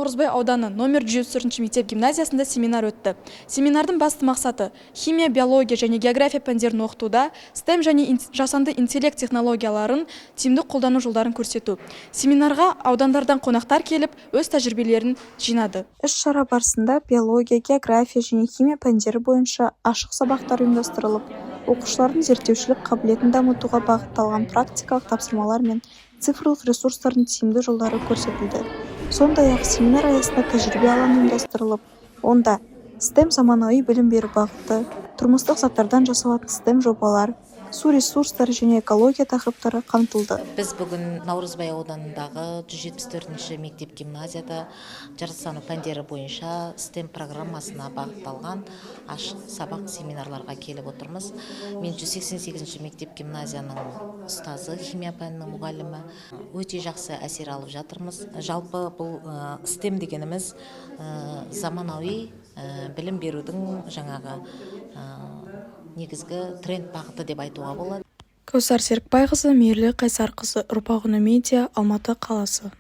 Наурызбай ауданы номер 174 мектеп гимназиясында семинар өтті. Семинардың басты мақсаты – химия, биология және география пәндерін оқытуда STEM және жасанды интеллект технологияларын тиімді қолдану жолдарын көрсету. Семинарға аудандардан қонақтар келіп, өз тәжірибелерін жинады. Іс-шара барысында биология, география және химия пәндері бойынша ашық сабақтар ұйымдастырылып, оқушылардың зерттеушілік қабілетін дамытуға бағытталған практикалық тапсырмалар мен цифрлық ресурстардың тиімді жолдары көрсетілді. Сондай-ақ семинар аясында тәжірибе алаңы ұйымдастырылып, онда STEM заманауи білім беру бағыты, тұрмыстық заттардан жасалатын STEM жобалар, су ресурстары және экология тақырыптары қамтылды. Біз бүгін Наурызбай ауданындағы 174 мектеп гимназияда жаратылыстану пәндері бойынша STEM программасына бағытталған ашық сабақ, семинарларға келіп отырмыз. Мен 188 мектеп гимназияның ұстазы, химия пәнінің мұғалімі. Өте жақсы әсер алып жатырмыз. Жалпы, бұл STEM дегеніміз заманауи білім берудің жаңағы негізгі тренд бағыты деп айтуға болады. Кәусар Серікбайқызы, Мейірлі Қайсарқызы, «Ұрпақ үні» медиа, Алматы қаласы.